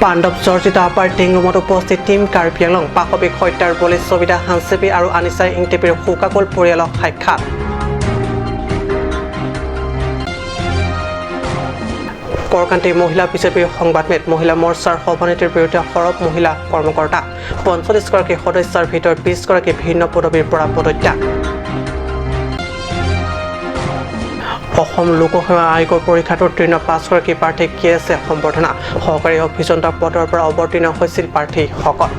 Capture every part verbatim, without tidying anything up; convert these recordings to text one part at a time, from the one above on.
পাণ্ডৱ জৰ্জিত আপাৰ টেংৰুমত উপস্থিত টিম কাৰ্বি আংলং। পাশবিক হত্যাৰ বলি সবিতা হানছেপি আৰু আনিছা ইংটিপিৰ শোকাকুল পৰিয়ালক সাক্ষাৎ। বৰকান্তি মহিলা বিজেপিৰ সংবাদমেল। মহিলা মৰ্চাৰ সভানেত্ৰীৰ বিৰুদ্ধে সৰব মহিলা কৰ্মকৰ্তা। পঞ্চল্লিছ গৰাকী সদস্যৰ ভিতৰত বিশ গৰাকী ভিন্ন পদবীৰ পৰা পদত্যাগ। অসম লোকসেৱা আয়োগৰ পৰীক্ষাত উত্তীৰ্ণ পাঁচগৰাকী প্ৰাৰ্থীক কে এছে সম্বৰ্ধনা। সহকাৰী অভিযন্তা পদৰ পৰা অৱতীৰ্ণ হৈছিল প্ৰাৰ্থীসকল।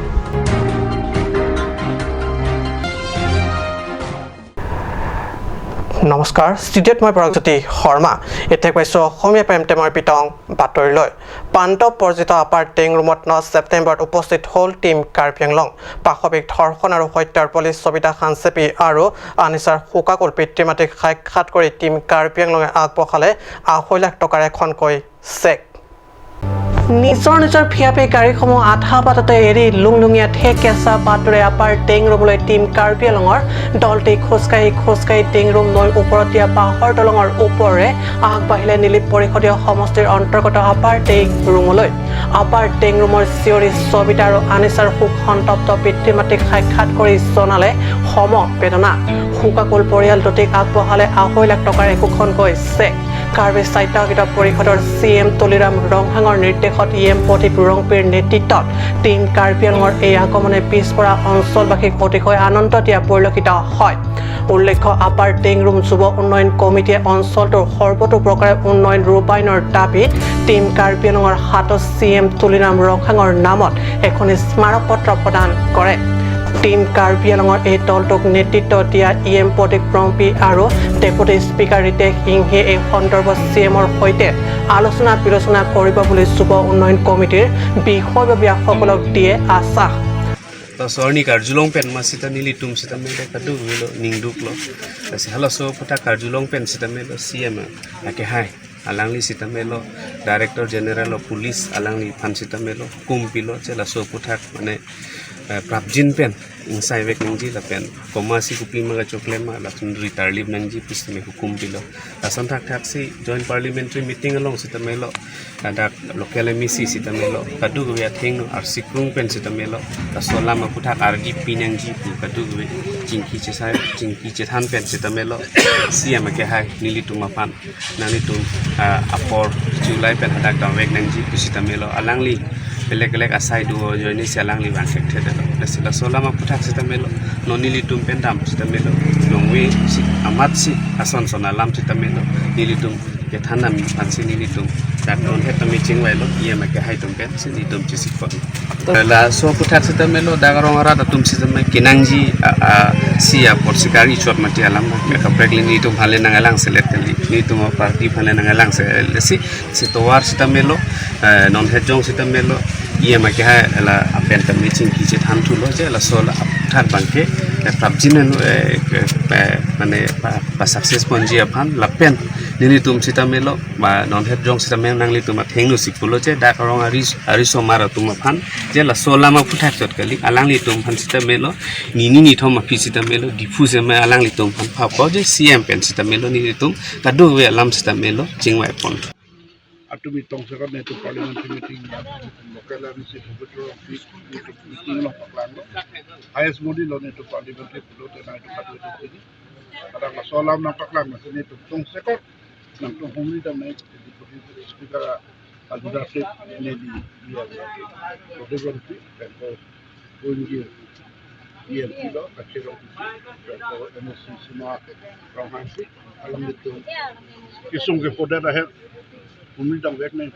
নমস্কাৰ, ষ্টুডিঅ'ত মই পৰাগজ্যোতি শৰ্মা। এতিয়া পাইছো অসমীয়া প্ৰাইম টাইমৰ পিতং বাতৰিলৈ। পাণ্ডৱ জৰ্জিত আপাৰ টেংৰুমত ন ছেপ্টেম্বৰত উপস্থিত হ'ল টিম কাৰ্বি আংলং। পাশবিক ধৰ্ষণ আৰু হত্যাৰ বলি সবিতা হানছেপি আৰু আনিছাৰ শোকাকুল পিতৃ মাতৃক সাক্ষাৎ কৰি টিম কাৰ্বি আংলঙে আগবঢ়ালে আঢ়ৈ লাখ টকাৰ এখনকৈ চেক। নিজৰ নিজৰ ফিয়াপি গাড়ীসমূহ আধা বাটতে এৰি লুংলুঙীয়া ঠেকেচা বাটেৰে আপাৰ টেংৰুমলৈ টিম কাৰ্বি আংলঙৰ দলটি খোজকাঢ়ি খোজকাঢ়ি টেংৰুম নৈৰ ওপৰত দিয়া বাঁহৰ দলঙৰ ওপৰেৰে আগবাঢ়িলে নিলিপ পৰিষদীয় সমষ্টিৰ অন্তৰ্গত আপাৰ টেংৰুমলৈ। আপাৰ টেংৰুমৰ চিঞৰি সবিতা আৰু আনিছাৰ শোক সন্তপ্ত পিতৃ মাতৃক সাক্ষাৎ কৰি জনালে সমবেদনা। শোকাকুল পৰিয়াল দুটিক আগবঢ়ালে আঢ়ৈ লাখ টকাৰ একোখনকৈ চেক। কাৰ্বি স্বায়ত্তশাসিত পৰিষদৰ চি এম তুলিৰাম ৰংহাঙৰ নিৰ্দেশত ই এম প্ৰদীপ ৰংপীৰ নেতৃত্বত টিম কাৰ্বি আংলঙৰ এই আগমনে পিছপৰা অঞ্চলবাসীক অতিশয় আনন্দ দিয়া পৰিলক্ষিত হয়। উল্লেখ্য, আপাৰ টেংৰুম যুৱ উন্নয়ন কমিটিয়ে অঞ্চলটোৰ সৰ্বতোপ্ৰকাৰে উন্নয়ন ৰূপায়ণৰ দাবী টিম কাৰ্বি আংলঙৰ হাতত চি এম তুলিৰাম ৰংহাঙৰ নামত এখন স্মাৰক পত্ৰ প্ৰদান কৰে। টিম কাৰ্বি আংলঙৰ এই দলটোক নেতৃত্ব দিয়া ই এম প্ৰদীপ ৰংপী আৰু ডেপুটি স্পীকাৰ ৰিতেশ সিংহে এই সন্দৰ্ভত চি এমৰ সৈতে আলোচনা বিলোচনা কৰিব বুলি যুৱ উন্নয়ন কমিটিৰ বিষয়ববীয়াসকলক দিয়ে আশ্বাস। Laso arni karjulong pen ma sita nelitum sita melo kadokave lo ningduklo. Lasi halaso aputhak karjulong pen sita melo C M akehai. Alangli sita melo Director General of Police, alangliphan sita melo hukum pilo, je laso aputhak mane, eh, prapjin pen ingsai vek nangji lapen komatsi kopi ma kachokle ma lason ri tarlip nangji pu sita me hukum pilo. Lason thakthaksi Joint Parliamentary Meeting along sita melo, ladak local M A C sita melo kadokave athengno arsikrung pen sita melo laso alam aputhak ardi pi nangji pu kadokave chingki chesai chingki chethan pen sita melo C M akehai nelitum aphan nanglitum, ah, apor July pen hadak dam vek nangji pu sita melo. Alangli belek belek asai do ajoine si alangli vang thekthe detlo. Lasi laso alam aputhak sita melo non nelitum pen dam sita melo. Longve si amatsi ason son alam sita melo nelitum kethan dam aphansi nelitum dak non het tame chingvailo, E M akehai atum pen si nelitum chesik pon. Laso aputhak sita melo dak arong arat atum sita me kenangji a, a, si apor sikari chot mati alam kaprek le nelitum aphan le nangalang selet kali. Nelitum aparty aphan le nangalang selet si, si tovar sita melo, eh, non het jong sita melo, E M akehai la apen tame chingki chethan thulo je laso aputhak abangke, eh, prapjin, eh, eh, mane pa, pa success ponji aphan lapen nelitum sita melo, ma non het jong sita me nanglitum athengno si pulo je dak arong aris arisomar atum aphan je laso alam aputhak chot kali, alanglitum aphan sita melo nini nithom aphi sita melo Diphu seme alanglitum aphan phappo je C M pen sita melo nelitum kadokave alam sita melo chingvai pon. Atumi tongsekot netum parliamentary meeting, local M C Pabitra meeting lo paklanglo. Highest body lo netum parliamentary pulote nangtum kadokave atum chini. Kadang laso alam nangpaklanglo si netum tongsekot nangtum humri dam nai Deputy Speaker a leadership neli dia lo. Kode gonti pengko punjir E M pilo kachirong pengko M A C sima rong hangsi alanglitum kesung kephodet ahem humri dam vek nai.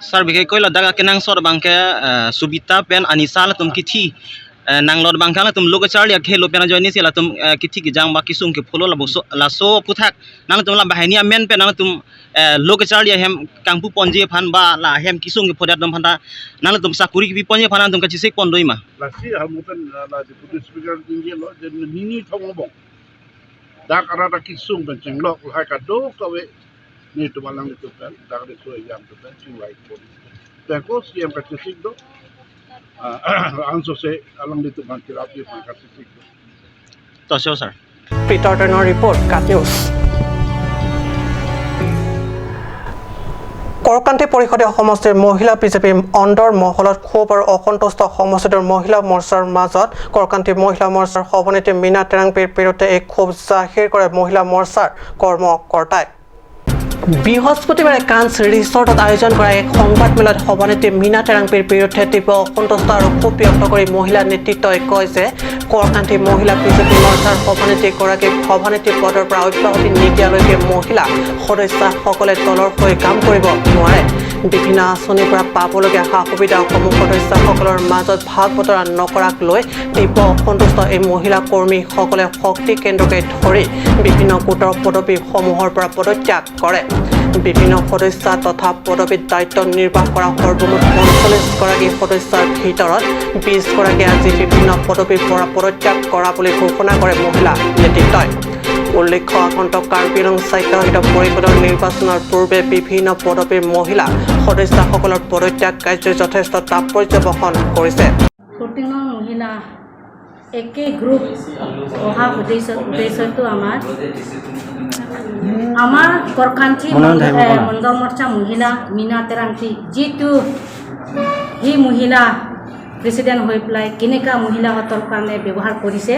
Sir, bihek koilo dak kenangsot abangke, eh, Shabita pen Anisa latum kithi, eh, nanglot abangke latum lo kacharli akhei lo pen ajoine si latum, eh, kithi kejang ba kesung kepholo lapuso laso aputhak nangtum la banghini amen pen nangtum, eh, lo kacharli ahem kangpu ponji aphan ba la ahem kesung kephodet atum aphan ta nangtum sakuri kepi ponji aphan nangtum kachesik pon do-i ma? Lasi amu pen la Deputy Speaker ningje lo je nini thong abong. Dak arat akesung pen chenglok lahai kadokave netum alanglitum pen dak riso ejam atum pen chingvai pon. Pengko C M kachesik do. Ah, anso se alanglitum aphan kirap ji aphan kachesik do. To so, sir. Peter Tenor report, KAT News. কৰকান্থি পৰিষদীয় সমষ্টিৰ মহিলা বিজেপি অন্দৰ মহলত ক্ষোভ আৰু অসন্তুষ্ট। সমষ্টিটোৰ মহিলা মৰ্চাৰ মাজত কৰকান্থি মহিলা মৰ্চাৰ সভানেত্ৰী মীনা টেৰাংপীৰ বিৰুদ্ধে এই ক্ষোভ জাহিৰ কৰে মহিলা মৰ্চাৰ কৰ্মকৰ্তাই। বৃহস্পতিবাৰে কান্স ৰিচৰ্টত আয়োজন কৰা এক সংবাদমেলত সভানেত্ৰী মীনা টেৰাংপীৰ বিৰুদ্ধে তীব্ৰ অসন্তুষ্ট আৰু ক্ষোভ ব্যক্ত কৰি মহিলা নেতৃত্বই কয় যে কৰকান্থি মহিলা বিজেপি মৰ্চাৰ সভানেত্ৰীগৰাকীক সভানেত্ৰী পদৰ পৰা অব্যাহতি নিদিয়ালৈকে মহিলা সদস্যাসকলে দলৰ হৈ কাম কৰিব নোৱাৰে। বিভিন্ন আঁচনিৰ পৰা পাবলগীয়া সা সুবিধাসমূহ সদস্যাসকলৰ মাজত ভাগ বতৰা নকৰাক লৈ তীব্ৰ অসন্তুষ্ট এই মহিলা কৰ্মীসকলে শক্তি কেন্দ্ৰকে ধৰি বিভিন্ন গোটৰ পদবীসমূহৰ পৰা পদত্যাগ কৰে। বিভিন্ন সদস্যা তথা পদবীত দায়িত্ব নিৰ্বাহ কৰা সৰ্বমুঠ পঞ্চল্লিছ গৰাকী সদস্যাৰ ভিতৰত বিছ গৰাকী আজি বিভিন্ন পদবীৰ পৰা পদত্যাগ কৰা বুলি ঘোষণা কৰে মহিলা নেতৃত্বই। উল্লেখ্য, আগন্তুক কাৰ্বি আংলং স্বায়ত্তশাসিত পৰিষদৰ নিৰ্বাচনৰ পূৰ্বে বিভিন্ন পদবীৰ মহিলা সদস্যাসকলৰ পদত্যাগ কাৰ্যই যথেষ্ট তাৎপৰ্য বহন কৰিছে। ফৰ্টিন নং মহিলা একে গ্ৰুপ অহা উদ্দেশ্য, উদ্দেশ্যটো আমাৰ, আমাৰ কৰকান্থি মনে মনে মণ্ডল, থাকিব এ, পৰা। মণ্ডল মৰ্চা মহিলা মীনা টেৰাংপী, যিটো সি মহিলা প্ৰেচিডেণ্ট হৈ পেলাই কেনেকা মহিলাহঁতৰ কাৰণে ব্যৱহাৰ কৰিছে,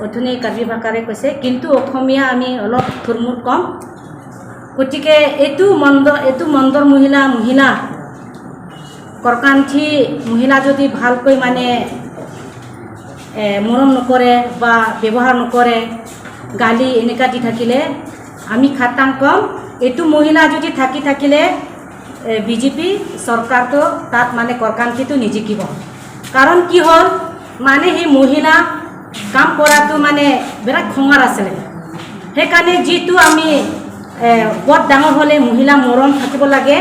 অথনি কাৰ্বি ভাষাৰে কৈছে, কিন্তু অসমীয়া আমি অলপ থুৰমুৰ কম। গতিকে এইটো মণ্ড-, এইটো মণ্ডল মহিলা, মহিলা, কৰকান্থি মহিলা যদি ভালকৈ মানে, এ, মৰম নকৰে বা ব্যৱহাৰ নকৰে, গালি এনেকা দি থাকিলে আমি খাটাং কম। এইটো মহিলা যদি থাকি থাকিলে, এ, বিজেপি চৰকাৰটো তাত মানে কৰকান্থিটো নিজিকিব। কাৰণ কি হ'ল, মানে সেই মহিলা কাম কৰাটো মানে বিৰাট খঙাল আছিলে। সেইকাৰণে যিটো আমি, এ, পদ ডাঙৰ হ'লে মহিলা মৰম থাকিব লাগে।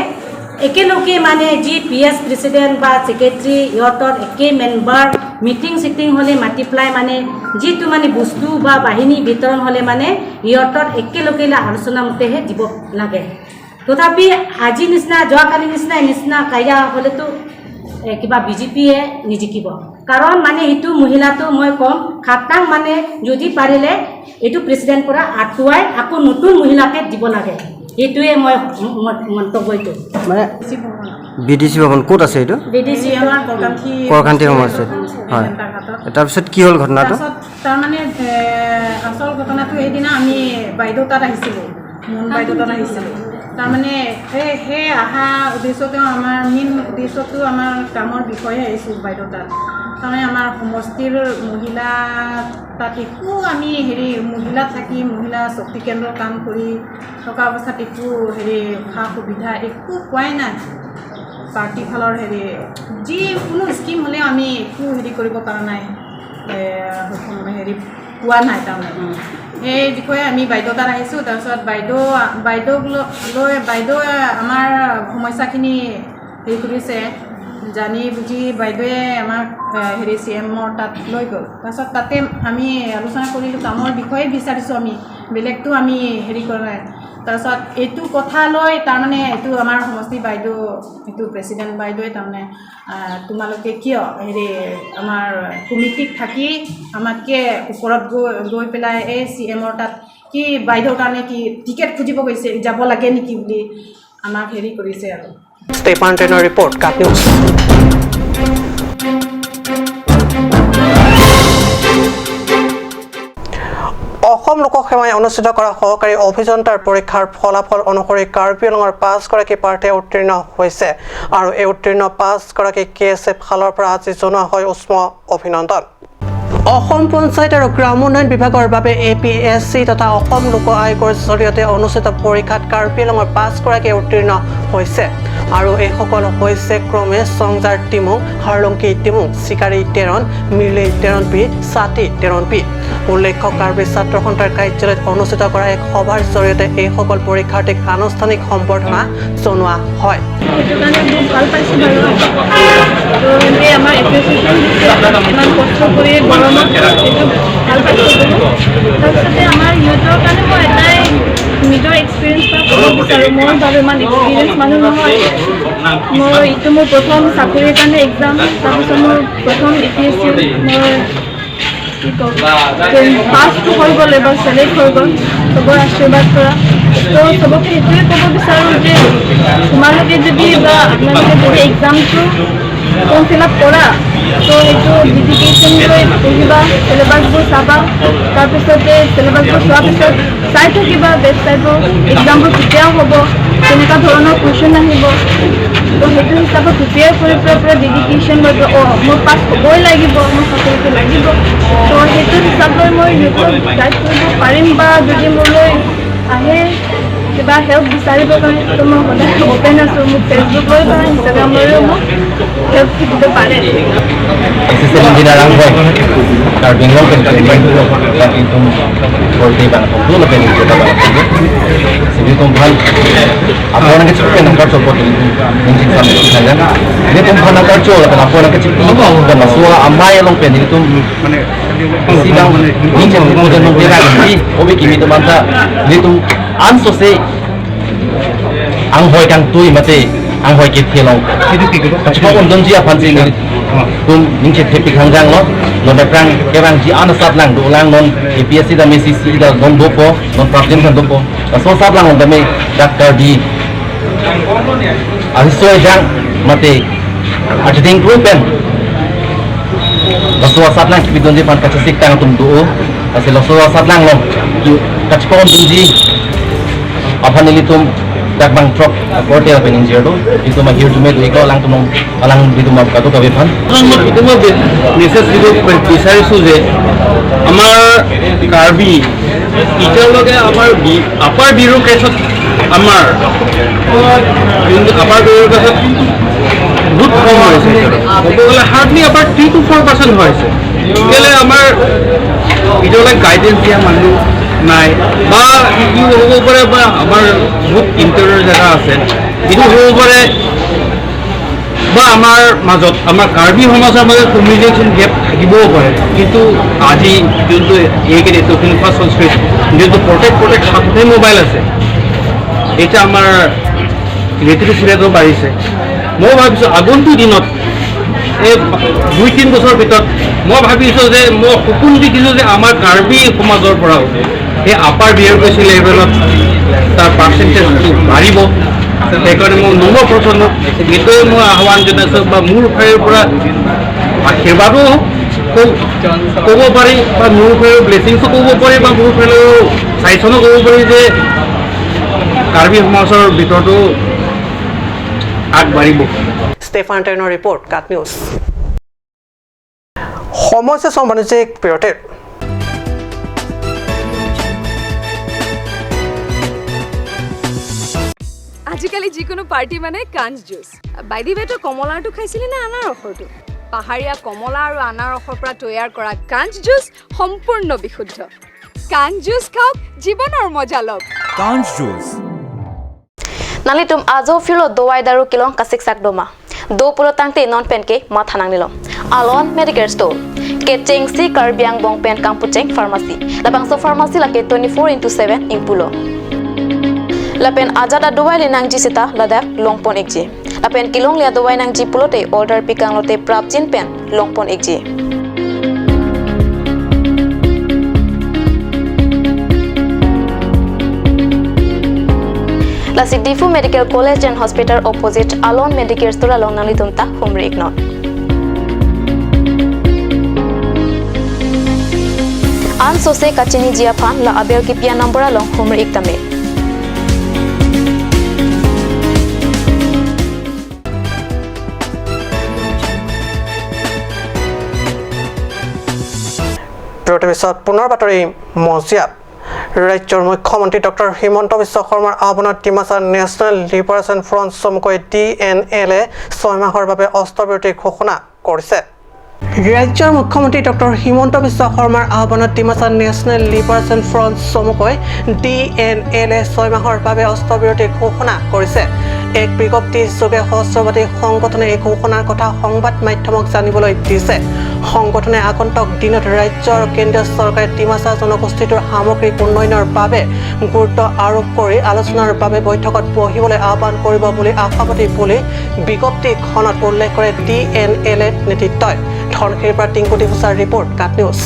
একেলগে মানে যি পি এছ প্ৰেচিডেণ্ট বা ছেক্ৰেটাৰী, ইহঁতৰ একে মেম্বাৰ, মিটিং চিটিং হ'লে মাতি পেলাই মানে যিটো মানে বস্তু বা বাহিনী বিতৰণ হ'লে মানে ইহঁতৰ একেলগে আলোচনা মতেহে দিব লাগে। তথাপি আজি নিচিনা, যোৱাকালি নিচিনা, নিচিনা কাজিয়া হ'লেতো, এ, কিবা বিজেপিয়ে নিজিকিব। কাৰণ মানে সেইটো মহিলাটো মই কম, খাটাং মানে যদি পাৰিলে এইটো প্ৰেচিডেণ্ট পৰা আঁতৰাই আকৌ নতুন মহিলাকে দিব লাগে। সেইটোৱে মই ম-, ম-, মন্তব্য এইটো। মানে বি ডি চি ভৱন। বি ডি চি ভৱন ক'ত আছে এইটো? বি ডি চি এই আমাৰ ভৱন। কৰকান্থি, কৰকান্থি সমষ্টিত। হয়। জনতা ঘাটত। তাৰপিছত কি হ'ল ঘটনাটো? তাৰপিছত তাৰমানে, এ, আচল ঘটনাটো সেইদিনা আমি বাইদেউ তাত আহিছিলোঁ, মোহন বাইদেউ তাত আহিছিলোঁ। তাৰমানে সেই, সেই অহা উদ্দেশ্যটো আমাৰ মেইন উদ্দেশ্যটো আমাৰ কামৰ বিষয়ে আহিছোঁ বাইদেউ তাত। তাৰমানে আমাৰ সমষ্টিৰ মহিলা তাত একো আমি হেৰি মহিলা থাকি মহিলা শক্তি কেন্দ্ৰৰ কাম কৰি থকা অৱস্থাত একো হেৰি সা সুবিধা একো পোৱাই নাই। পাৰ্টি ফালৰ হেৰি যিকোনো স্কিম হ'লেও আমি একো হেৰি কৰিব পৰা নাই। এ, হেৰি পোৱা নাই তাৰমানে। উম। সেই বিষয়ে আমি বাইদেউ তাত আহিছোঁ। তাৰপিছত বাইদেউ, বাইদেউক ল-, লৈ বাইদেউৱে আমাৰ সমস্যাখিনি হেৰি কৰিছে, জানি বুজি বাইদেউৱে আমাক, এ, হেৰি চি এমৰ তাত লৈ গ'ল। তাৰপিছত তাতে আমি আলোচনা কৰিলোঁ, কামৰ বিষয়ে বিচাৰিছোঁ আমি, বেলেগতো আমি হেৰি কৰা নাই। তাৰপিছত এইটো কথা লৈ তাৰমানে এইটো আমাৰ সমষ্টি বাইদেউ, এইটো প্ৰেচিডেণ্ট বাইদেউৱে তাৰমানে, আহ, তোমালোকে কিয় হেৰি আমাৰ কমিটিত থাকি আমাতকে ওপৰত গৈ, গৈ পেলাই এই চি এমৰ তাত কি বাইদেউৰ কাৰণে কি টিকেট খুজিব গৈছে, যাব লাগে নেকি বুলি আমাক হেৰি কৰিছে আৰু। ষ্টেফান টেনৰ ৰিপৰ্ট, কাট নিউজ। অসম লোকসেৱাই অনুষ্ঠিত কৰা সহকাৰী অভিযন্তাৰ পৰীক্ষাৰ ফলাফল অনুসৰি কাৰ্বি আংলঙৰ পাঁচগৰাকী প্ৰাৰ্থী উত্তীৰ্ণ হৈছে আৰু এই উত্তীৰ্ণ পাঁচগৰাকী কে এছ এফ ফালৰ পৰা আজি জনোৱা হয় উষ্ম অভিনন্দন। অসম পঞ্চায়ত আৰু গ্ৰাম উন্নয়ন বিভাগৰ বাবে এ পি এছ চি তথা অসম লোক আয়োগৰ জৰিয়তে অনুষ্ঠিত পৰীক্ষাত কাৰ্বি আংলঙৰ পাঁচগৰাকী উত্তীৰ্ণ হৈছে আৰু এইসকল হৈছে ক্ৰমে চংজাৰ টিমুং, হাৰলুংকি টিমুং, চিকাৰী তেৰণ, মিলি তেৰণপি, ছাতি তেৰণপি। উল্লেখ্য, কাৰ্বি ছাত্ৰ সন্থাৰ কাৰ্যালয়ত অনুষ্ঠিত কৰা এক সভাৰ জৰিয়তে এইসকল পৰীক্ষাৰ্থীক আনুষ্ঠানিক সম্বৰ্ধনা জনোৱা হয়। সেইটো কাৰণে বহুত ভাল পাইছোঁ বাৰু। তো, এনেকৈ আমাৰ এপ্ৰিচিয়েশ্যন দিছে, ইমান কষ্ট কৰি গৰমত, এইটো ভাল পাইছোঁ বহুত। তাৰপিছতে আমাৰ ইউথৰ কাৰণে মই এটাই নিজৰ এক্সপিৰিয়েঞ্চ এটা ক'ব বিচাৰোঁ। মই বাৰু ইমান এক্সপিৰিয়েঞ্চ মানুহ নহয়। মই, এইটো মোৰ প্ৰথম চাকৰিৰ কাৰণে এক্সাম, তাৰপিছত মোৰ প্ৰথম এ পি এছ চি, মই কি কম, পাছ হৈ গ'ল, এবাৰ ছিলেক্ট হৈ গ'ল, চবৰে আশীৰ্বাদ কৰা। তো সবকে এইটোৱে ক'ব বিচাৰোঁ যে তোমালোকে যদি বা আপোনালোকে যদি এক্সামটো ফৰ্ম ফিল আপ কৰা, তো এইটো ডেডিকেশ্যন লৈ পঢ়িবা, চিলেবাছবোৰ চাবা, তাৰপিছতে চিলেবাছবোৰ চোৱাৰ পিছত চাই থাকিবা ৱেবছাইটটো, এক্সামবোৰ কেতিয়া হ'ব, কেনেকুৱা ধৰণৰ কুৱেশ্যন আহিব। তো সেইটো হিচাপত প্ৰিপেয়াৰ কৰি পেলাই পুৰা ডেডিকেশ্যন লৈ পেলাই, "অ, মোৰ পাছ হ'বই লাগিব, মোৰ চাকৰিটো লাগিব।" তো সেইটো হিচাপ লৈ মই সিহঁতক গাইড কৰিব পাৰিম বা যদি মোলৈ আহে, কিবা হেল্প বিচাৰিব কাৰণে, তো মই সদায় অ'পেন আছোঁ। মোক ফেচবুকলৈ বা ইনষ্টাগ্ৰামলৈও মোক হেল্প দিব পাৰে। Assistant Engineer anghoi, Karbi Anglong pen training, dak ilitum korte bang, dua lapen ilitum bang. Sini ilitum aphan, apa orang kecil kan angkat copot ilitum, ini sampai sana. Ilitum aphan angkat copot, apa orang kecil, apa orang suara amai along pen ilitum, sidang, ini jadi ilitum, ini, obi kimi teman ta, ilitum ansose anghoi kangtui mate anghoi kethe along kachepon-un dunji aphan si nelitum ning chethe pik hangjang lo. Lo aphrang kevangji an asatlang dolang, non A P S C dam, A C C dam, non dopo, non prapjin kan dopo. Laso asatlang tame dak Karbi arisoi jang mate acheding kru pen laso asatlang kipidunji aphan kachesik tang atum do. Lasi laso asatlang along kachepon-un dunji aphan ilitum dak bang throk korte lapen ingjir do. Ilitum ahirjume do-iklo alangtum along, alangtum kadokave aphan. মই কেতিয়াবা মেছেজ দিব বিচাৰিছোঁ যে আমাৰ কাৰ্বি এতিয়ালৈকে আমাৰ B-, upper বিউৰোক্ৰেছত আমাৰ যোনটো আপাৰ বিউৰোক্ৰেছত বহুত কম হৈছে। ক'ব গ'লে হাৰ্ডলি আমাৰ থ্ৰী টু ফ'ৰ পাৰ্চেণ্ট হৈছে। কেলে আমাৰ এতিয়ালৈকে গাইডেন্স দিয়া মানুহ নাই বা ইটো হ'ব পাৰে বা আমাৰ বহুত ইণ্টেৰিয়ৰ জেগা আছে, এইটো হ'ব পাৰে বা আমাৰ মাজত, আমাৰ কাৰ্বি সমাজৰ মাজত কমিউনিকেশ্যন গেপ থাকিবও পাৰে। কিন্তু আজি যোনটো এইকেইদিন দক্ষিণ ফাৰ্ষ্ট সংস্কৃতি যোনটো প্ৰত্যেক প্ৰত্যেক হাততে মোবাইল আছে, এতিয়া আমাৰ লিটাৰেচি ৰেটো বাঢ়িছে। মই ভাবিছোঁ আগন্তুক দিনত এই দুই তিনি বছৰৰ ভিতৰত মই ভাবিছোঁ যে মই সপোন দেখিছোঁ যে আমাৰ কাৰ্বি সমাজৰ পৰাও এই আপাৰ বিউৰোক্ৰেচি লেভেলত তাৰ পাৰ্চেণ্টেজটো বাঢ়িব। সেইকাৰণে মই নৱ প্ৰজন্মক এইটোৱে মই আহ্বান জনাইছোঁ বা মোৰ ফালৰ পৰা আশীৰ্বাদো কব, ক'ব পাৰি বা মোৰ ফালৰ ব্লেচিংছো ক'ব পাৰি বা মোৰ ফালৰ চাইচনো ক'ব পাৰি যে কাৰ্বি সমাজৰ ভিতৰতো আগবাঢ়িব। ষ্টেফান টেনৰ ৰিপৰ্ট, কাট নিউজ। সময় শেষ, বাণিজ্যিক বিৰতিৰ। আজিকালি যিকোনো পাৰ্টি মানে কাঞ্চ জুচ। বাই দি ৱে, তই কমলাৰটো খাইছিলি নে আনাৰসৰটো? পাহাৰীয়া কমলা আৰু আনাৰসৰ পৰা তৈয়াৰ কৰা কাঞ্চ জুচ সম্পূৰ্ণ বিশুদ্ধ। কাঞ্চ জুচ খাওক, জীৱনৰ মজা লওক। Kanch juice. Nanglitum ajo phirlo dovai daru kelong kasiksak doma. Do pulo tangte non penke matha nangnelo. Alon Medicare Store. Kechengsi Karbi angbong pen kangpucheng pharmacy. Labangso pharmacy lake twenty-four into seven ingpulo. Lapen ajat adovai le nangji seta ladak longpon ikji. Lapen kelongle adovai nangji pulote order pikang lote prapjin pen longpon ikji. Lasi Diphu Medical College and Hospital opposite Alon Medicare Store along nanglitum ta humri iknon. Ansose kachiniji aphan la aber kipi a-number along humri ik tame. বিৰতিৰ পিছত পুনৰ বাতৰি মজিয়াত। ৰাজ্যৰ মুখ্যমন্ত্ৰী ডক্টৰ হিমন্ত বিশ্ব শৰ্মাৰ আহ্বানত Dimasa national liberation front চমুকৈ ডি এন এল এ ছয় মাহৰ বাবে অস্ত্ৰবিৰতি ঘোষণা কৰিছে। ৰাজ্যৰ মুখ্যমন্ত্ৰী ডক্টৰ হিমন্ত বিশ্ব শৰ্মাৰ আহ্বানত ডিমাচা নেশ্যনেল লিবাৰেশ্যন ফ্ৰণ্ট চমুকৈ ডি এন এল এ ছয় মাহৰ বাবে অস্ত্ৰবিৰতি ঘোষণা কৰিছে। এক বিজ্ঞপ্তি যোগে সহস্ৰবাদী সংগঠনে এই ঘোষণাৰ কথা সংবাদ মাধ্যমক জানিবলৈ দিছে। সংগঠনে আগন্তুক দিনত ৰাজ্য আৰু কেন্দ্ৰীয় চৰকাৰে ডিমাচা জনগোষ্ঠীটোৰ সামগ্ৰিক উন্নয়নৰ বাবে গুৰুত্ব আৰোপ কৰি আলোচনাৰ বাবে বৈঠকত বহিবলৈ আহ্বান কৰিব বুলি আশাবাদী বুলি বিজ্ঞপ্তিখনত উল্লেখ কৰে ডি এন এল এ নেতৃত্বই। ধনশিৰিৰ পৰা টিংকু ডিভোচাৰ ৰিপৰ্ট, কাট নিউজ।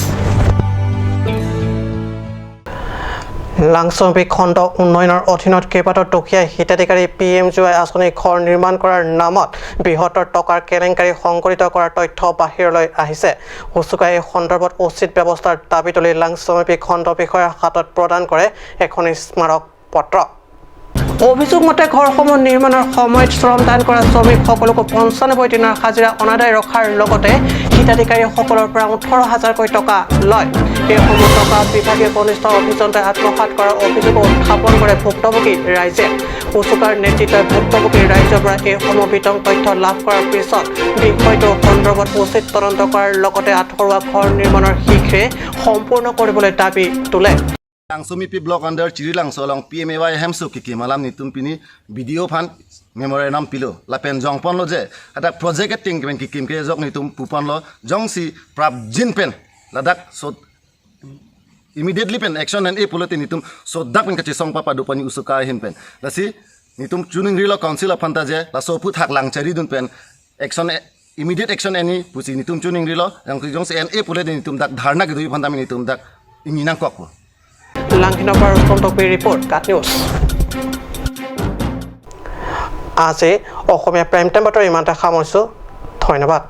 লাংছমিপি খণ্ড উন্নয়নৰ অধীনত কেইবাটাও দুখীয়া হিতাধিকাৰী পি এম জি ৱাই আঁচনি ঘৰ নিৰ্মাণ কৰাৰ নামত বৃহত্তৰ টকাৰ কেলেংকাৰী সংঘটিত কৰাৰ তথ্য বাহিৰলৈ আহিছে। উচুকাই এই সন্দৰ্ভত উচিত ব্যৱস্থাৰ দাবী তুলি লাংছমিপি খণ্ড বিষয়াৰ হাতত প্ৰদান কৰে এখন স্মাৰক পত্ৰ। অভিযোগ মতে, ঘৰসমূহ নিৰ্মাণৰ সময়ত শ্ৰমদান কৰা শ্ৰমিকসকলকো পঞ্চানব্বৈ দিনৰ হাজিৰা অনাদায় ৰখাৰ লগতে হিতাধিকাৰীসকলৰ পৰা ওঠৰ হাজাৰকৈ টকা লয়। এইসমূহ টকা বিভাগীয় কনিষ্ঠ অভিযন্তাই আত্মসাৎ কৰাৰ অভিযোগো উত্থাপন কৰে ভুক্তভোগী ৰাইজে। উচুকাৰ নেতৃত্বই ভুক্তভোগী ৰাইজৰ পৰা এইসমূহ বিতং তথ্য লাভ কৰাৰ পিছত বিষয়টো সন্দৰ্ভত উচিত তদন্ত কৰাৰ লগতে আধৰুৱা ঘৰ নিৰ্মাণৰ শীঘ্ৰে সম্পূৰ্ণ কৰিবলৈ দাবী তোলে। Langsompi block under Chiri Langso along P M A Y hemso kikim alam nelitum pini B D O aphan memorandum pilo. Lapen jongponlo je, hadak project ating pen kikim kejok nelitum puponlo, jongsi prapjin pen ladak so immediately pen action en-e pulote nelitum so dak pen kachesong papa do pani usuka ahin pen. Lasi nelitum chuningrilo council aphanta je, laso aphuthak lang charidun pen action e, immediate action en-e pusi nelitum chuningrilo, jongsi en-e pulote nelitum dak dharna kedo aphanta nelitum dak ingni nangkokpo. লাংহিনৰ পৰা ৰুস্তম টকপেৰ ৰিপৰ্ট, কাট নিউজ। আজি Asamiya prime time বাতৰি ইমানতে সামৰিছোঁ। ধন্যবাদ।